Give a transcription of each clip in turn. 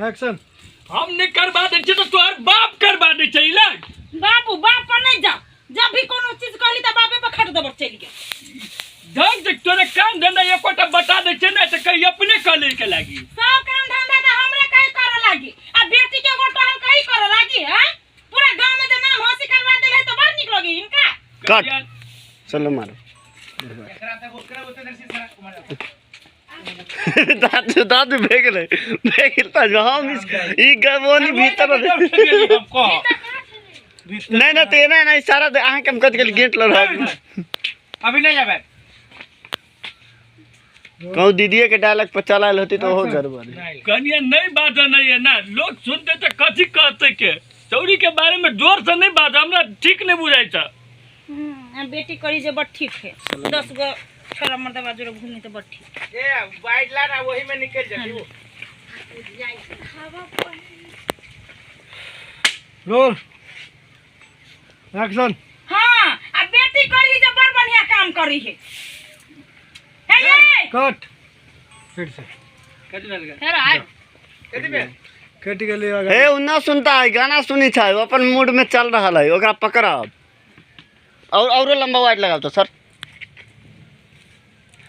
Action. हम नहीं करवा दै छियै तऽ तोहर बाप करवा दै छै इलाज। बाबू बाप पर नहीं जाओ, जब भी कोनो चीज कहली तऽ बापे पर खट देबर चलि गेल। ढंग से तोरे काम धंधा एकोटा बता दै छै ने तऽ कहीं अपने कले के लागी। सब काम धंधा तऽ हमरे कहीं करे लागी आ बेटी के एगो टहल कहीं करे लागी। हैं पूरा गांव में जे नाम हंसी करवा देले है तो बड़ निक लगी इनका। कट चलो मारो। दादू दादू भे गेलै भे गेल तऽ हम ई गबोनी भीतर नहीं नहीं तो एना एना इशारा दे अहाँ के हम कथि गेल गेट लग अभी नहीं जाबे। कहूँ दीदीए के डायलॉग पर चलायल होती तो ओहो गड़बड़। कनिया नहीं बाजऽ नहीं है ना, लोग सुनते तऽ कथी कहते के चौरी के बारे में जोर से नहीं बाजऽ, हमरा ठीक नहीं बुझाइ छै। बेटी करी जे बड़ ठीक है, 10 गो छोरा मर्दबा जोरे घूमी तो बड़ ठीक। ए वाइट ला ना वही में निकल जाती वो। Roll action. हां आ बेटी करी जे बड़ बढ़िया काम करी है। हे कट फिर से कट भेल गेल। फेर आइ कथी भेल? कट गेलै। हे उ ना सुनता है, गाना सुनी छै, ओ अपन मूड में चल रहल है, ओकरा पकड़ब और औरो लंबा वाइट लगाओ तो सर।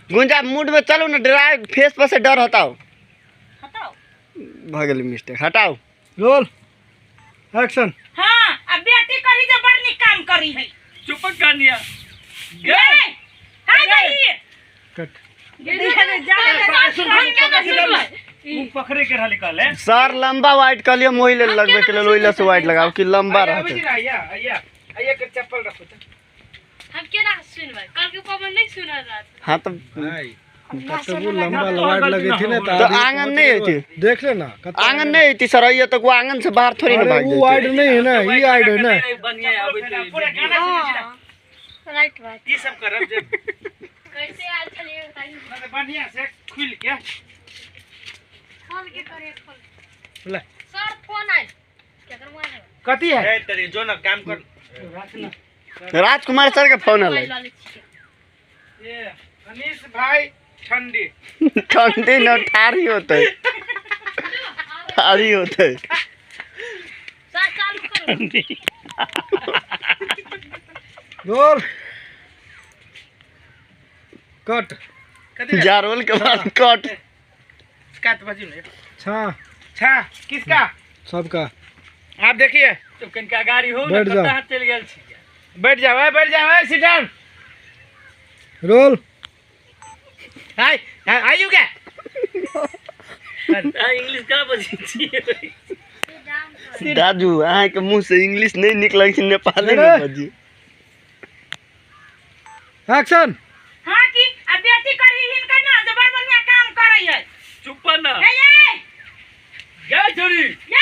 गुंजा मूड में चलू ना, डराए फेस पर से डर हटाओ। हटाओ भ गेलै मिस्टेक, हटाओ। Roll action. हां आ बेटी करी जे बड़ निक काम करी है। चुप कनिया। गे हाय गई कट। पकड़े के रहली कहले सर लंबा वाइट कहलिए मोहि लेल लगबे के लेल ओहि से वाइट लगाओ कि लंबा रहते। आइया आइया आइया के चप्पल रखो त हम केना सुनबै, कल के ऊपर में नहीं सुनल रहत। हां तो भाई कतबो लंबा वाइट लगे थी ना तो आंगन नहीं होती, देख ले ना आंगन नहीं होती सर, ये तो वो आंगन से बाहर थोड़ी ना भाग वो वाइट जाती। नहीं है ना, ये वाइट है ना। बढ़िया आबै छै पूरा गाना सुनै छी ना। राइट बात। ई सब करब जे कैसे आयल छलियै बताइए। मतलब बढ़िया से खुल के खोल के करे खोल। ले सर फोन आयल केकर मोबाइल है? कथी है? ए तेरी जो ना काम कर राजकुमार सर के फोन आयल। ए अनीस भाई ठंडी ठंडी न ठारी होते, ठारी होते। सर चालू करो। रोल कट। जा रोल के बाद कट। काट बजी ने छा छा किसका? सबका। आप देखिए तो कनका गाड़ी हो बैठ ना जाओ। कहां चल गेल छी। बैठ जाओ बैठ जाओ sit down. Roll hi आयु क्या इंग्लिश का बजै छी? दादू अहाँ के मुंह से इंग्लिश नहीं निकलै छै, नेपाली में बजी। एक्शन। हां की आ बेटी करी हिनका ना जे बड़ बढ़िया काम करै है। चुप ना। हे गे छोरी। ये